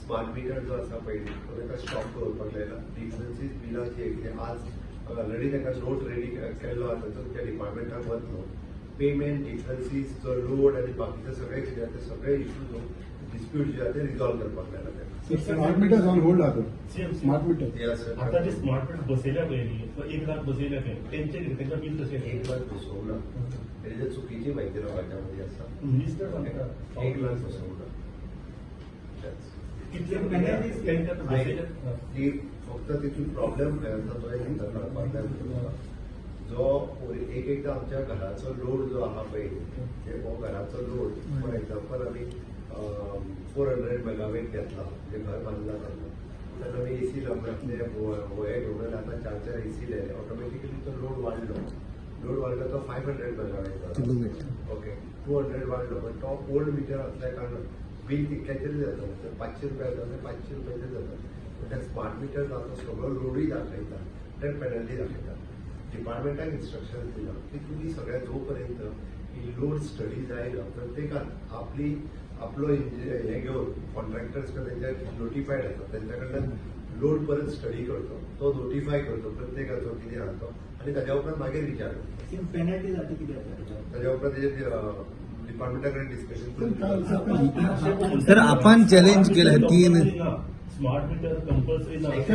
Smart meter जो आसा पळय, तो ताका स्टॉप दवरपाक लायला. डिफरन्सीस बिलां जी कितें आज ऑलरेडी ताका नोट रेडी केल्लो आसा, तो त्या डिपार्टमेंटाक वतलो. पेमेंट डिफरन्सीस जो लोड आनी बाकीचे सगळे कितें आसा ते सगळे इश्यूज, डिस्प्यूट जे आसा ते रिजॉल्व करपाक लायला ताका. स्मार्ट मिटर ऑन होल्ड आहा. CM. Smart meter. Yes, sir. आता जे स्मार्ट मीटर बसयल्या पळय न्ही, 1 लाख बसयल्या खंय, तेंचे कितें, तेंच्या बील कशें? 1 लाख बसोवंक ना. तेजे चुकीची म्हायती लोकांच्या मदीं आसा. मिनिस्टर सांगता. 1 लाख बसोवंक ना. That's- कितले तेंच्या बसयल्या? ती फक्त तितून प्रॉब्लेम खंय आसा तो एक कळपाक जाय तुमकां. जो एक एकदां आमच्या घराचो लोड जो आहा पळय, ते हो घराचो लोड, फॉर एक्झाम्पल, आमी 400 मेगावेट घेतला, म्हणजे घर बांदला तेन्ना तेन्ना आमी एसी लावून हे घेवन आतां चार चार एसी लायले, ऑटोमॅटिकली तो लोड वाडलो. लोड वाडलो तो 500 मेगावेट जाला. किलोवेट. ओके, 200 वाडलो, पण तो ओल्ड मिटर असल्या कारणान बील तितल्याचेर जाता. जर 500 रुपया जाता जाल्यार 500 रुपयाचेर जाता. पण त्या स्मार्ट मिटर जाता, सगळो लोडूय दाखयता, तर पेनल्टी दाखयता. डिपार्टमेंटाक इन्स्ट्रक्शन दिलां की तुमी सगळ्या जो पर्यंत ही लोड स्टडी जायना, प्रत्येकान आपली आपलो हे घेवन कॉन्ट्रॅक्टर्स तेंच्या नोटिफायड आसा, तेंच्या कडल्यान लोड परत स्टडी करचो, तो नोटिफाय करचो प्रत्येकाचो कितें आहा तो आनी ताज्या उपरांत मागीर विचारचो. पेनल्टी जाता कितें जाता? ताज्या उपरांत तेजेर डिपार्टमेंटा कडेन डिस्कशन करून सर, आपण चॅलेंज केलं तीन स्मार्ट मीटर कंपल्सरी ना.